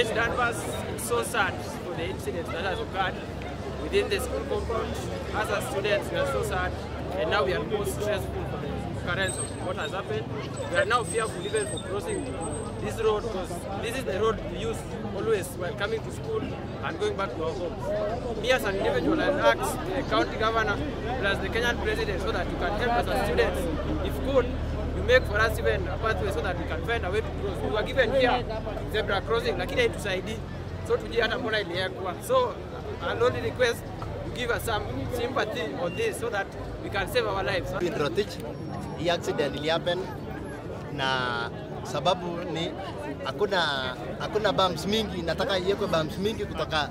Danvers, it's so sad for the incident that has occurred within the school compound. As a students, we are so sad, and now we are more stressful for the occurrence of what has happened. We are now fearful even for crossing this road, because this is the road we use always while coming to school and going back to our homes. Me as an individual, I ask the county governor plus the Kenyan president so that you can help us as students. If good, you make for us even a pathway so that we can find a way to cross. We were given here zebra crossing, lakini haitusaidii. So tujue hata mbona iliwekwa. So I'll only request you give us some sympathy on this so that we can save our lives. In Rotich, hii accident ili happen na sababu ni hakuna bumps mingi. Nataka iwekwe bumps mingi kutoka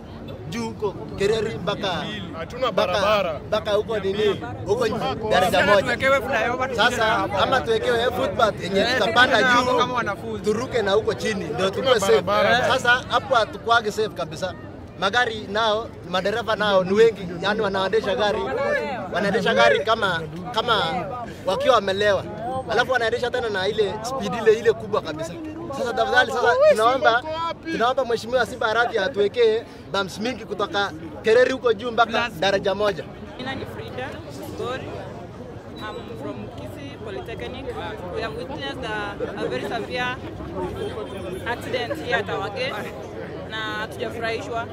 juu huko Kereri mpaka hatuna barabara mpaka huko nini huko daraja moja. Sasa ama tuwekewe footpath yenye tutapanda juu turuke na huko chini ndio tukue safe. Sasa hapo hatukuage safe kabisa. Magari nao madereva nao ni wengi, yani wanaendesha gari kama wakiwa wamelewa, alafu wanaendesha tena na ile speed ile kubwa kabisa. Sasa tafadhali, sasa tunaomba Mheshimiwa Simba Arati atuwekee bumps mingi kutoka Kereri huko juu mpaka daraja moja. Jina ni Frida Gori. I'm from Kisii Polytechnic. We have witnessed a very severe accident here at our gate na hatujafurahishwa.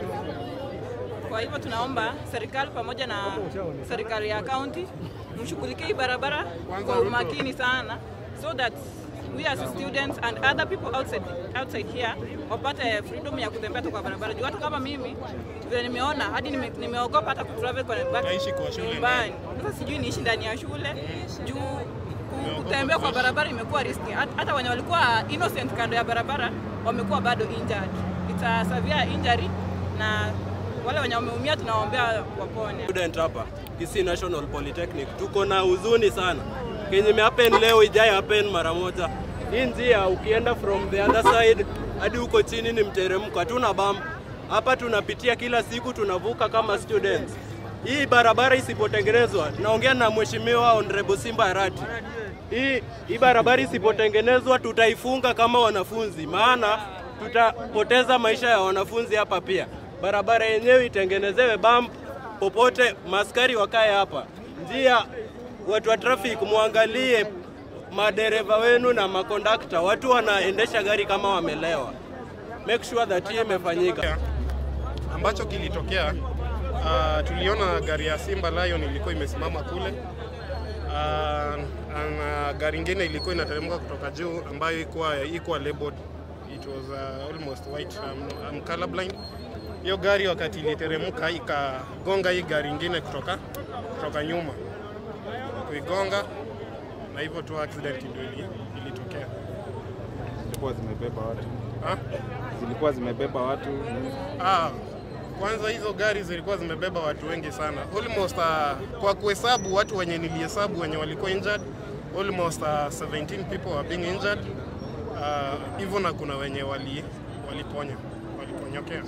Kwa hivyo tunaomba serikali pamoja na serikali ya county mshughulikie hii barabara kwa umakini sana so that we as students and other people outside here wapate freedom ya kutembea tu kwa barabara. Juu hata kama mimi vile nimeona hadi nimeogopa hata kutravel kwa back nyumbani. Sasa sijui niishi ndani ya shule juu kutembea kwa barabara imekuwa risky. Hata wenye walikuwa innocent kando ya barabara wamekuwa bado injured. It's a severe injury na wale wenye wameumia tunawaombea wapone. Student hapa Kisii National Polytechnic tuko na huzuni sana. Kenye imehappen leo ijai happen mara moja. Hii njia ukienda from the other side hadi huko chini ni mteremko, hatuna bump. Hapa tunapitia kila siku, tunavuka kama students. Hii barabara isipotengenezwa, naongea na Mheshimiwa Honorable Simba Arati. Hii barabara isipotengenezwa tutaifunga kama wanafunzi, maana tutapoteza maisha ya wanafunzi hapa pia. Barabara yenyewe itengenezewe bump popote, maskari wakae hapa. Njia watu wa traffic muangalie madereva wenu na makondakta, watu wanaendesha gari kama wamelewa. Make sure that hii imefanyika. Ambacho kilitokea, tuliona gari ya Simba Lion ilikuwa imesimama kule. Gari ingine ilikuwa inateremka kutoka juu ambayo ilikuwa labeled. It was almost white. I'm colorblind. Hiyo gari wakati iliteremka ikagonga hii gari ingine kutoka nyuma. Kuigonga na hivyo tu accident ndio ilitokea. Zilikuwa zimebeba watu. Zilikuwa zimebeba watu. Kwanza hizo gari zilikuwa zimebeba watu wengi sana. Almost kwa kuhesabu watu wenye nilihesabu wenye walikuwa injured, almost 17 people were being injured. Hivyo na kuna wenye waliponyokea.